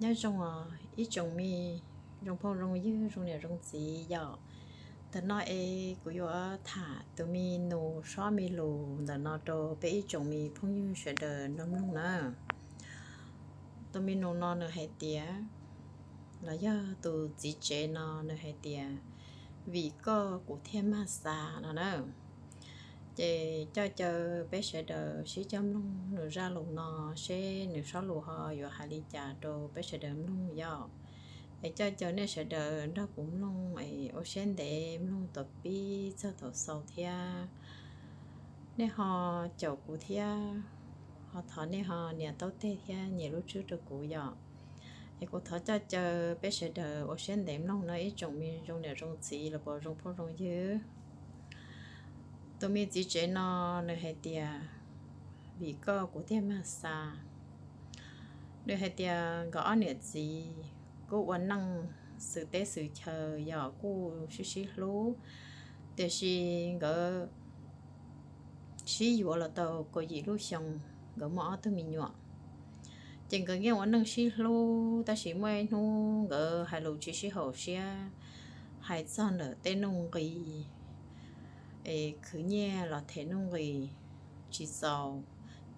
Nyob zoo os ib tsoom me zoo phooj zoo ywg zoo niam zoo txiv yom. Ntawm no es kuv yuav tham tus me nus sob me lus ntawm no rau peb ib tsoom me phooj ywg sawv daws nrog mloog na. Tus me nus no nws hais tias, los yog tus txiv tsev no nws hais tias, vim koj kuv thiaj mag xa no na. Ces coj caw peb sawv daws sib coj mloog nws zaj lus no, seb nws sob lus ho yuav hais li cas rau peb sawv daws mloog yom. Es coj caw nej sawv daws nrog kuv mloog es ua siab ntev mloog thaum pib txog thaum xaus thiab. Nej ho caum kuv thiab, ho thov nej ho nias taub teg thiab nias lub tswb rau kuv yom. Es kuv thov coj caw peb sawv daws ua siab ntev mloog no ib tsoom me zoo niam zoo txiv los puas zoo phooj zoo ywg. Tus me txiv tsev no nws hais tias, vim koj kuv thiaj mag xa. Nws hais tias nkawd ob niam txiv kuj ua neej xwm teb xwm chaw yog kuj sib sib hlub, tiam sis nkawd sib yuav los tau kaum yim lub xyoo, nkawd muaj ob tug me nyuam. Ces nkawd yeej ua neej sib hlub, tab sis muaj ib hnub nkawd hais lus tsis sib haum siab, hais txog ntawm tej nuj nqis, es khwv nyiaj los them nuj nqis tsis txaus.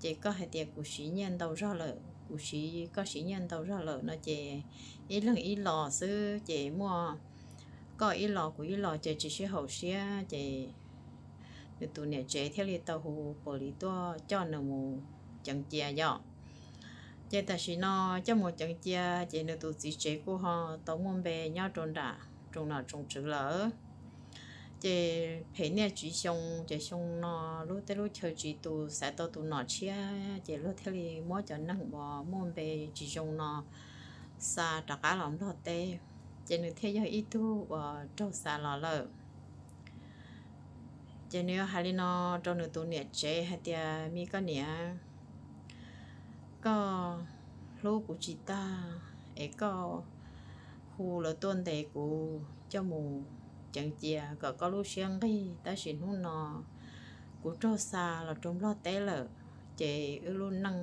Ces koj hais tias kuv siv nyiaj ntau zog lawm, kuv siv, koj siv nyiaj ntau zog lawm no ces ib leeg ib los xwb, ces muaj koj ib los kuv ib los ces tsis sib haum siab, ces nws tus niam tsev thiaj li tau hu police tuaj coj nws mus ceev cia yom. Ces tam sim no coj mus ceev cia ces nws tus txiv tsev kuj ho tau muaj npe nyob rau nram tsoom nom tsoom tswv lawm. Ces phem niaj tsis xyoo, ces xyoo no lub teb lub chaw tsis tu, xav tau tus nom tshiab, ces luag thiaj li muab cov neeg uas muaj npe tsis zoo no xa rov qab los Nplog teb. Ces nws thiaj yog ib tug uas raug xa los lawm. Ces nws yuav hais li no rau nws tus niam tsev hais tias, me koj niam, koj hlub kuv tsis tag es koj hu lawv tuaj ntes kuv coj mus ceev cia kom koj lub siab nqig, tab sis hnub no kuv raug xa los rau Nplog teb lawm, ces wb lub neej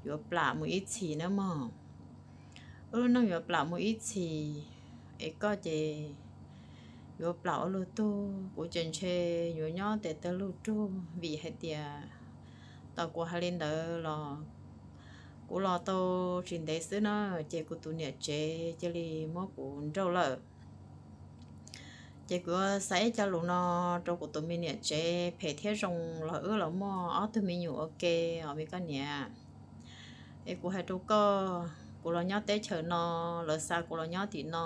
yuav plam mus ib txhis nawb mog. Wb lub neej yuav plam mus ib txhis, es koj ces yuav plam ua luag tug, kuv ces ntshe yuav nyob tes taw lug rug, vim hais tias tau kuv hais li ntawd los kuv los tau tsis ntev xwb na, ces kuv tus niam tsev cia li muab kuv nrauj lawm. Ces kuv yuav xa ib co lus no rau kuv tus me niam tsev, phem thiab zoo los wb los muaj ob tug me nyuam ua ke os me koj niam. Es kuv hais rau koj, kuv los nyob teb chaws no, lawv xa kuv los nyob tim no,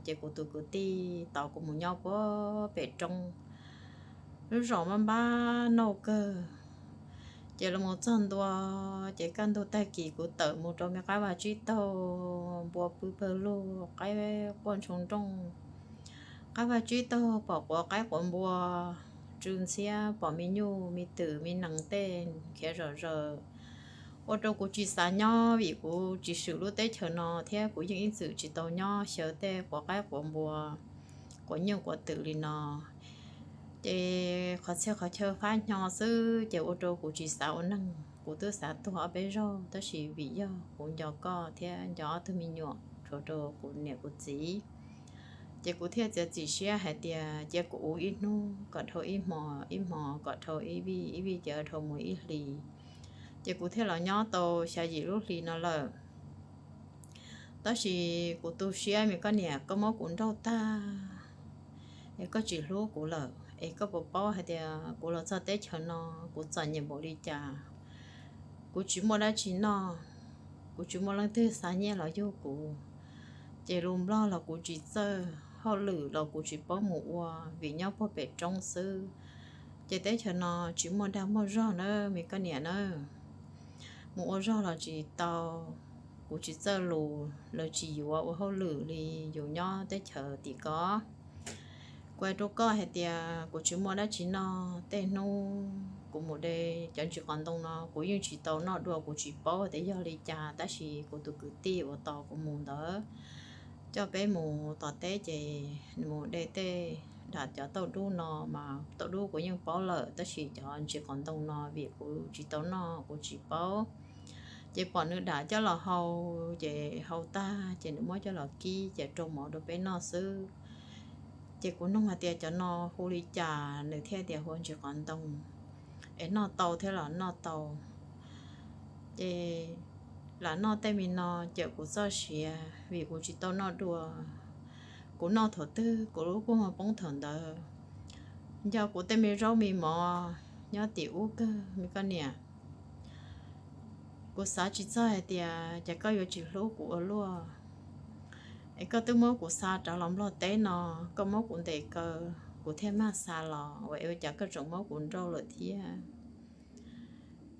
ces kuv tus kwv tij tos kuv mus nyob puag pem roob, lub zos maj npab nauj kawg. Ces los mus txog ntua, ces kaj ntug tag kis kuv tawm mus rau me qab vaj tsib taug, npua pw pawg lug, qaib quaj ntshoo nrooj. Qab vaj tsib taug pom quav qaib quav npua tsw ntxhiab, pom me nyuj me twm me nees tej khiav zom zaws, ua rau kuv tsis xav nyob vim kuv tsis swm lub teb chaws no thiab kuv yeej ib txwm tsis tau nyob xyaw tej quav qaib quav npua, quav nyuj quav twm li no. Ces qhov txhia qhov chaw fab hnyo xwb ces ua rau kuv tsis xav ua neeg, kuv twb xav tuag ob peb zaug, tab sis vim yog kuv nco koj thiab nco ob tug me nyuam, tshuav rau kuv niam kuv txiv. Ces kuv thiaj txiav txim siab hais tias cia kuv ua ib hnub kom dhau ib hmo, ib hmo kom dhau ib vij, ib vij cia dhau mus ib hlis. Ces kuv thiaj los nyob tau xya yim lub hlis no lawm. Tab sis kuv tu siab me koj niam, koj muab kuv nrauj tag es koj tsis hlub kuv lawm, es koj puas paub hais tias kuv los txog teb chaws no kuv txom nyem npaum li cas. Kuv tsis muaj dab tsi noj, kuv tsis muaj leej twg xa nyiaj los yug kuv, ces lus Nplog los kuv tsis txawj, hauj lwm los kuv tsis paub mus ua vim nyob puag pem roob xwb. Ces teb chaws no tsis muaj dag muaj zog na me koj niam na. Mus ua zog los tsis tau, kuv tsis txawj lus, lawv tsis yuav ua hauj lwm li yus nyob teb chaws tim ko. Kuv hais rau koj hais tias kuv tsis muaj dab tsi noj, tej hnub kuv mus de cov ntsis qos ntoo no kuv yeej tsis tau noj dua, kuv tsis paub tias yog li cas, tab sis kuv tus kwv tij uas tos kuv mus ntawd coj peb mus tom teb ces nws mus de tej dam cov tauj dub no mas tauj dub kuv yeej paub lawm, tab sis cov ntsis qos ntoo no vim kuv tsis tau noj kuv tsis paub. Ces pom nws dam coj los hau, ces hau tag ces nws muab coj los kib ces rau mov rau peb noj xwb. Ces kuv nug hais tias cov no hu li cas, nws thiaj tias hu ntsis qos ntoo, es noj tau thiab los noj tau. Ces lam noj tej me no cawm kuv txoj sia, vim kuv tsis tau noj dua. Kuv noj thaum twg kuv lub kua muag poob thaum ntawd. Nco kuv tej me zaub me mov nyob tim ub kawg me koj niam. Kuv xav tsis txog hais tias ces koj yuav tsis hlub kuv ua luaj. Es koj twb muab kuv xa rov los Nplog teb no, koj muab kuv ntes kaw, kuv thiaj mag xa los, ua cas koj tseem muab kuv nrauj lawm thiab?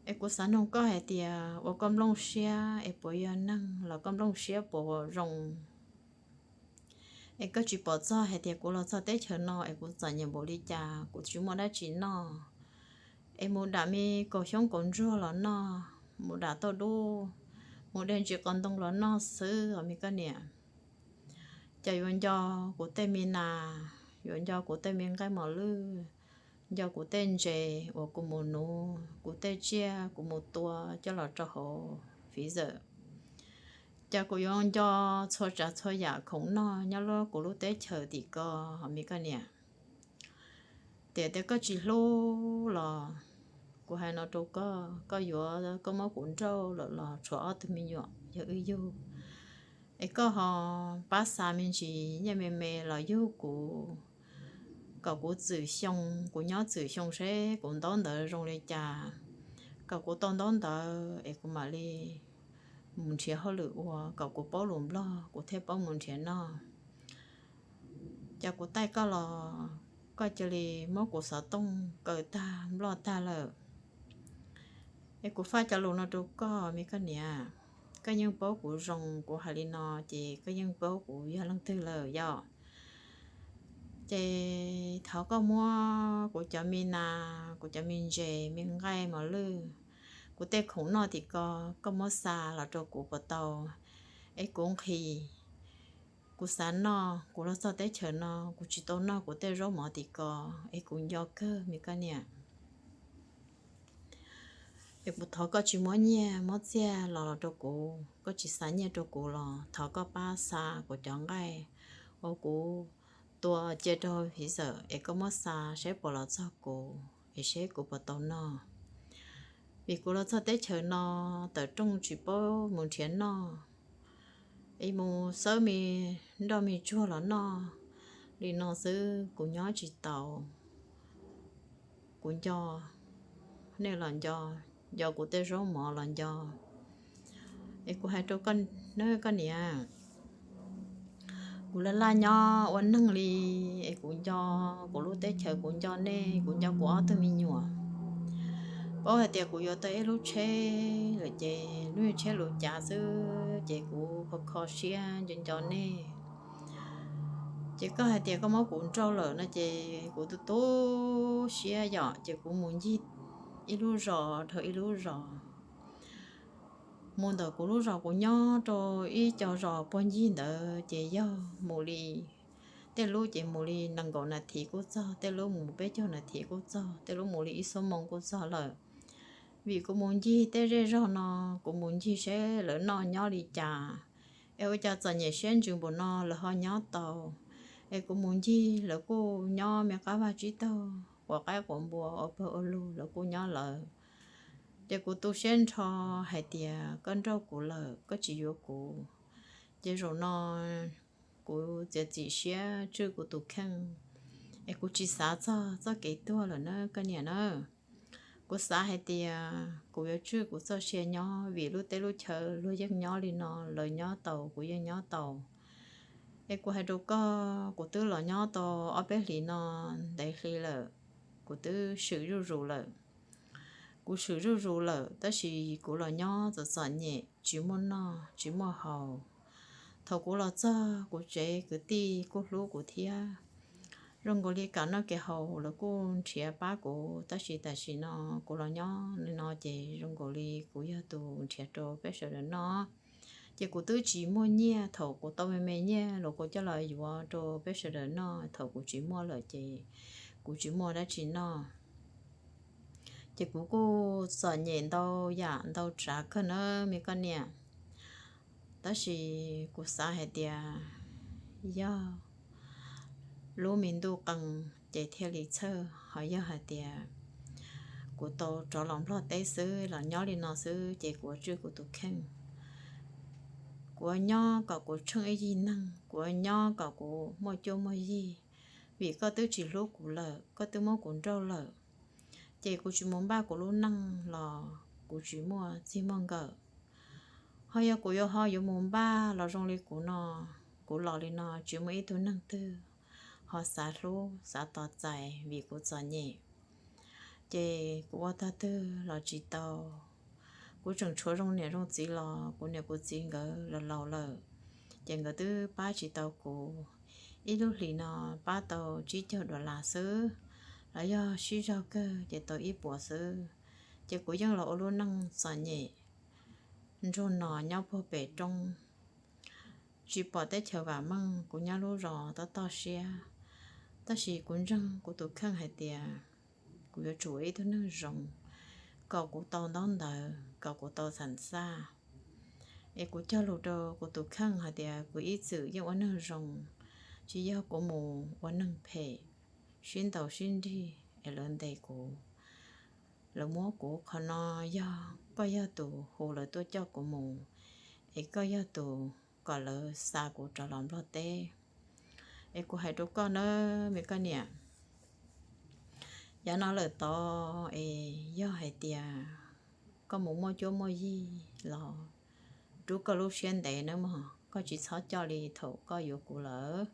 Es kuv xav nug koj hais tias ua koj nplooj siab es puas yog neeg los koj nplooj siab puas zoo? Es koj tsis pom txog hais tias kuv los txog teb chaws no es kuv txom nyem npaum li cas, kuv tsis muaj dab tsi noj. Es mus dam me kaus xyoob kaus ntsuag los noj, mus dam tauj dub, mus de ntsis qos ntoo los noj xwb os me koj niam. Ces yuav nco kuv tej me nas, yuav nco kuv tej me nqaij mos lwj, nco kuv tej ntses uas kuv mus nuv, kuv tej tsiaj kuv mus tua coj los rau hauv fiv zawm. Ces kuv yuav nco txhua tsav txhua yam khoom noj nyob lub kuv lub teb chaws tim ko os me koj niam. Tiam tias koj tsis hlub los kuv hais no rau koj, koj yuav koj muab kuv nrauj lawm los tshuav ob tug me nyuam yog wb yug. Es koj ho pab xa me ntsis nyiaj me me los yug kuv, kom kuv txwm xyoo, kuv nyob txwm xyoo seb kuv ntaub ntawv zoo li cas, kom kuv tau ntaub ntawv es kuv mam li mus nrhiav hauj lwm ua, kom kuv paub lus Nplog kuv thiaj paub mus nrhiav noj. Ces kuv taij koj los koj cia li muab kuv xov tooj kaw tag nploj tag lawm. Es kuv faj cov lus no rau koj me koj niam, koj yeej paub kuv zoo, kuv hais li no ces koj yeej paub kuv yog leej twg lawm yom. Ces thov koj muab kuv cov me nas, kuv cov me ntses, me nqaij mos lwj, kuv tej khoom noj tim ko, koj muab xa los rau kuv puas tau? Es kuv nqhis, kuv xav noj, kuv los txog teb chaws no kuv tsis tau noj kuv tej zaub mov tim ko, es kuv nco kawg me koj niam. Es kuv thov koj tsis muab nyiaj muab txiaj los rau kuv, koj tsis xa nyiaj rau kuv los thov koj pab xa kuv cov nqaij uas kuv tua cia rau fiv zawm es koj muab xa saib puas los txog kuv es saib kuv puas tau noj. Vim kuv los txog teb chaws no tawm rooj tsis paub mus nrhiav noj, es mus xawb me nroj me tsuag los noj li no xwb, kuv nyob tsis tau. Kuv nco, nej los nco, nco kuv tej zaub mov los nco. Es kuv hais rau koj, koj niam, kuv laj laj nyob ua neeg li, es kuv nco kuv lub teb chaws, kuv nco nej, kuv nco kuv ob tug me nyuam. Paub hais tias kuv yuav tau ib lub tsheb lawm ces lub tsheb lus cav xwb ces kuv kho kho siab nco nco nej. Ces koj hais tias koj muab kuv nrauj lawm no ces kuv tu tu siab yom, ces kuv mus ncig ib lub zos dhau ib lub zos. Mus ntawm kuv lub zos kuv nyob rau ib co zos puag ncig ntawd ces yog mus li, tej lub ces mus li nees nkaum nas this kuj txog, tej lub mus peb caug nas this kuj txog, tej lub mus li ib xuab moos kuj txog lawm. Vim kuv mus ncig tej zej zog no, kuv mus ncig seb lawv noj nyob li cas, es ua cas txom nyem siab ntsws npaum no lawv ho nyob tau. Es kuv mus ncig lawv kuj nyob me qab vaj tsib taug, quav qaib quav npua ua pawg ua lug lawv kuj nyob lawv. Ces kuv tu siab nrho hais tias koj nrauj kuv lawm, koj tsis yuav kuv. Ces zaum no kuv txiav txim siab tswj kuv tus kheej, es kuv tsis xav txog txoj kev tuag lawm na koj niam na. Kuv xav hais tias kuv yuav tswj kuv txoj sia nyob, vim lub teb lub chaw luag yeej nyob li no, lawv nyob tau kuv yeej nyob tau. Es kuv hais rau koj, kuv twb los nyob tau ob peb hlis no ntev hli lawm, kuv twb swm zuj zus lawm. Kuv swm zuj zus lawm tab sis kuv los nyob txom txom nyem, tsis muaj noj tsis muaj haus. Thaum kuv los txog kuv tsev kwv tij kuj hlub kuv thiab, zoo nkaus li kev noj kev haus lawv kuj nrhiav pab kuv, tab sis tam sim no kuv los nyob li no ces zoo nkaus li kuv yog tus nrhiav rau peb sawv daws noj. Ces kuv twb tsis muaj nyiaj, thaum kuv tau me me nyiaj los kuv coj los yuav rau peb sawv daws noj, thaum kuv tsis muaj lawm ces kuv tsis muaj dab tsi noj. Ces kuv kuj txom nyem ntau yam ntau tsav kawg na me koj niam. Tab sis kuv xav hais tias yog lub me ntuj qee ces thiaj li txhawj, ho yog hais tias kuv tau rov los Nplog teb xwb los nyob li no xwb ces kuv ua tswj kuv tus kheej. Kuv ua nyob kom kuv tsheej ib yig neeg, kuv ua nyob kom kuv muaj cuab muaj yig, vim koj twb tsis hlub kuv lawm, koj twb muab kuv nrauj lawm, ces kuv tsis mus npaj kuv lub neej los kuv tsis muaj txij muaj nkawm. Ho yog kuv yuav ho yuav mus npaj los zoo li kuv no, kuv los li no tsis muaj ib tug neeg twg ho xav hlub xav tos txais vim kuv txom nyem. Ces kuv ua tog twg los tsis tau. Kuv tseem tshuav zoo niam zoo txiv los kuv niam kuv txiv nkawd los laus lawm, ces nkawd twb pab tsis tau kuv. Ib lub hlis no pab tau tsib caug dollar xwb, los yog sib zog kawg ces tau ib puas xwb. Ces kuv yeej los ua lub neej txom nyem ntsuag no nyob puag pem roob, tsis pom teb chaws vam meej, kuv nyob lub zos tob toj siab. Tab sis kuv ntseeg kuv tus kheej hais tias kuv yuav tsum ua ib tug neeg zoo, kom kuv tau ntaub ntawv, kom kuv tau xam xaj. Es kuv cog lus rau kuv tus kheej hais tias kuv ib txwm yeej ua neeg zoo, tsis yog kuv mus ua neeg phem, sib ntaus sib nrig es lawv ntes kuv. Lawv muab kuv qhov no, yog koj yog tus hu lawv tuaj coj kuv mus, es koj yog tus kom lawv xa kuv rov los Nplog teb. Es kuv hais rau koj na me koj niam, yav no lawm tod es yog hais tias koj mus muaj cuab muaj yig los rub koj lub siab ntev nawb mog, koj tsis txhob coj li thaum koj yuav kuv lawm.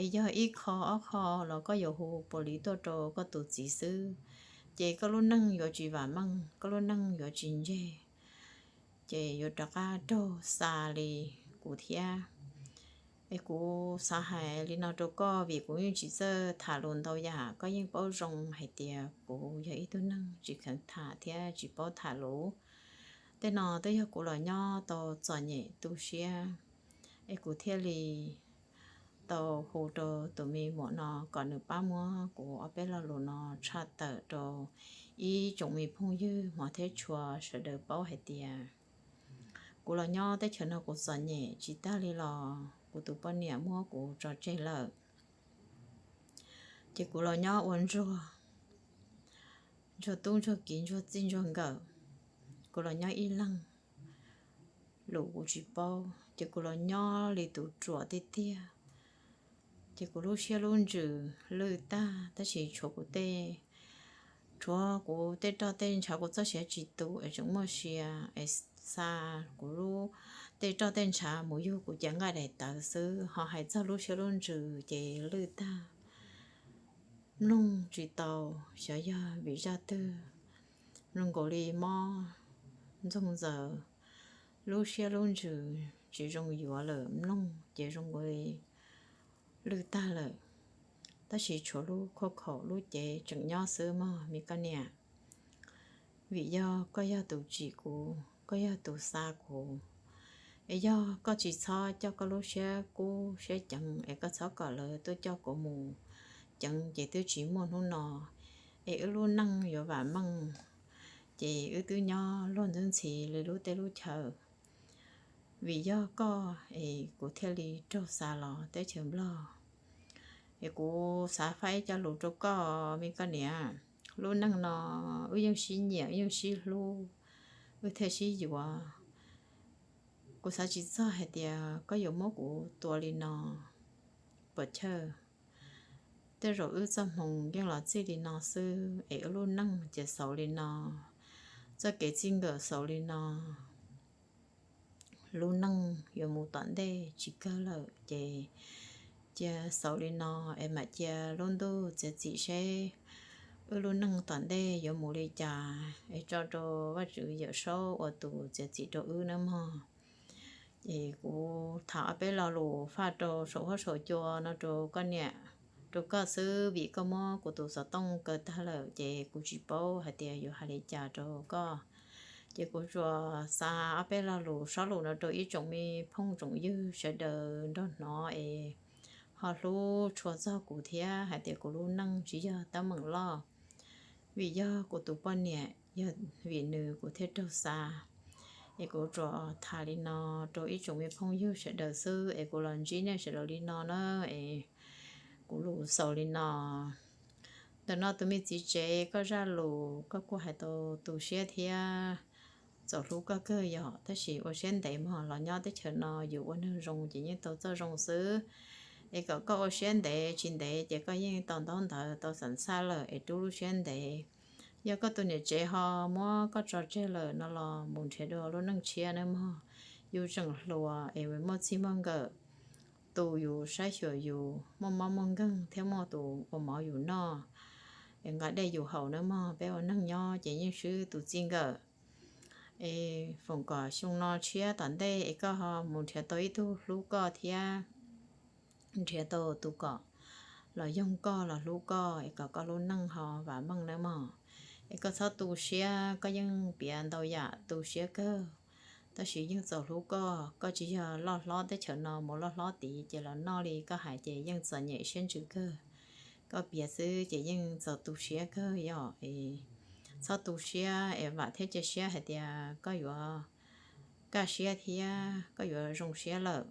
Es yog ib qho ob qho los koj yuav hu pos lis tuaj rau koj tus txiv xwb, ces koj lub neej yuav tsis vam meej, koj lub neej yuav tsis ntseg, ces yuav rov qab raug xa li kuv thiab. Es kuv xav hais li no rau koj vim kuv yeej tsis txawj tham lus ntau yam, koj yeej paub zoo hais tias kuv yog ib tug neeg tsis kheev tham thiab tsis paub tham lus. Tej no twb yog kuv los nyob tau txom nyem tu siab, es kuv thiaj li tau hu rau tus me muam no kom nws pab muab kuv ob peb lo lus no tshaj tawm rau ib tsoom me phooj ywg hmov thiab tshua sawv daws paub hais tias kuv los nyob teb chaws no kuv txom nyem tsis tag li los kuv tus poj niam muab kuv tso tseg lawm. Ces kuv los nyob ua ntsuag, ntsuag tub ntsuag kiv ntsuag txij ntsuag nkawm, kuv los nyob ib leeg, lus kuv tsis paub, ces kuv los nyob li tus ruam tiag tiag. Ces kuv lub siab lub ntsws lwj tag, tab sis tshuav kuv tej, tshuav kuv tej roj tej ntshav kuv txoj sia tsis tu es tseem muaj sia es xa kuv lub tej roj tej ntshav mus yug kuv cev nqaij daim tawv xwb, ho hais txog lub siab lub ntsws ces lwj tag. Mloog tsis tau, xyov yog vim zaj twg, zoo nkaus li mob ntxoog ntxaws, lub siab lub ntsws tsis zoo yuav lawm, mloog ces zoo nkaus li lwj tag lawm. Tab sis tshuav lub khuaj khaum lub cev tseem nyob xwb mog me koj niam. Vim yog koj yog tus tsim kuv, koj yog tus xa kuv, es yog koj tsis txhob coj koj lub siab kub siab ceev es koj txhob kom lawv tuaj coj kuv mus ceev ces twb tsis muaj hnub no, es wb lub neej yuav vam meej, ces wb twb nyob luag ntxwb ntxhi li lub teb lub chaw. Vim yog koj es kuv thiaj li raug xa los teb chaws Nplog. Es kuv xav faib ib co lus rau koj me koj niam, lub neej no wb yeej sib nyiam wb yeej sib hlub, wb thiaj sib yuav. Kuv xav tsis txog hais tias koj yuav muab kuv tua li no puas chawj. Tej zaum wb txoj hmoo yeej los txij li no xwb es wb lub neej ces xaus li no, txoj kev txij nkawm xaus li no. Lub neej yuav mus tom ntej tsis kawg lawm ces cia xaus li no es mam cia lub ntuj txiav txim seb wb lub neej tom ntej yuav mus li cas es tso rau Vajtswv Yawm Saub ua tus txiav txim rau wb nawb mog. Ces kuv tham ob peb lo lus faj rau saum huab saum cua no rau koj niam, rau koj xwb vim koj muab kuv tus xov tooj kaw tag lawm ces kuv tsis paub hais tias yuav hais li cas rau koj. Ces kuv tsuas xa ob peb lo lus sob lus no rau ib tsoom me phooj tsoom ywg sawv daws nrog hnov es ho hlub tshua txog kuv thiab hais tias kuv lub neej tsis yog teeb meem loj. Vim yog kuv tus poj niam, yog vim nws kuv thiaj raug xa. Es kuv tsuas tham li no rau ib tsoom me phooj ywg sawv daws xwb, es kuv los ntsib nej sawv daws li no na, es kuv lus xaus li no. Ntawm no tus me txiv tsev, koj zaj lus koj kuj hais tau tu siab thiab txaus hlub koj kawg yog, tab sis ua siab ntev mog, los nyob teb chaws no yus ua neeg zoo ces yeej tau txoj zoo xwb. Es kom koj ua siab ntev, tsis ntev ces koj yeej tau ntaub ntawv tau xam xaj lawm, es rub lub siab ntev. Yog koj tus niam tsev ho muab koj tso tseg lawm no los mus nrhiav dua lub neej tshiab nawb mog. Yus tseem hluas es muaj txij muaj nkawm, tu yus, saib xyuas yus, muaj mob muaj nkeeg thiab muaj tus ua mov yus noj, es nqa dej yus haus nawb mog. Peb ua neeg nyob ces yeej swb tus txij nkawm. Es foom kom xyoo no tshiab tom ntej es koj ho mus nrhiav tau ib tug hlub koj thiab nrhiav tau tus kom los yoog koj los hlub koj, es kom koj lub neej ho vam meej nawb mog. Es koj txhob tu siab, koj yeej piav ntau yam tu siab kawg, tab sis yeej txaus hlub koj. Koj tsis yog loj hlob teb chaws no, mus loj hlob tid ces los noj li koj hais ces yeej txom nyem siab ntsws kawg. Koj piav xwb ces yeej txaus tu siab kawg yom. Txhob tu siab es vam thiab cia siab hais tias koj yuav kaj siab thiab koj yuav zoo siab lawm.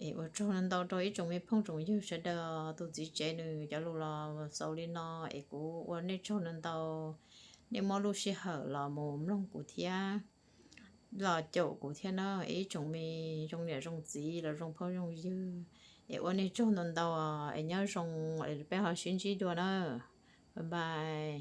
Es ua tsaug ntau rau ib tsoom me phooj tsoom ywg sawv daws. Tus txiv tsev nws cov lus los xaus li no, es kuv ua nej tsaug ntau ntau, nej muab lub sij hawm los mus mloog kuv thiab los caum kuv thiab na. Ib tsoom me zoo niam zoo txiv los zoo phooj zoo ywg, es ua nej tsaug ntau ntau, es nyob zoo, es peb ho sib ntsib dua na. Bye bye.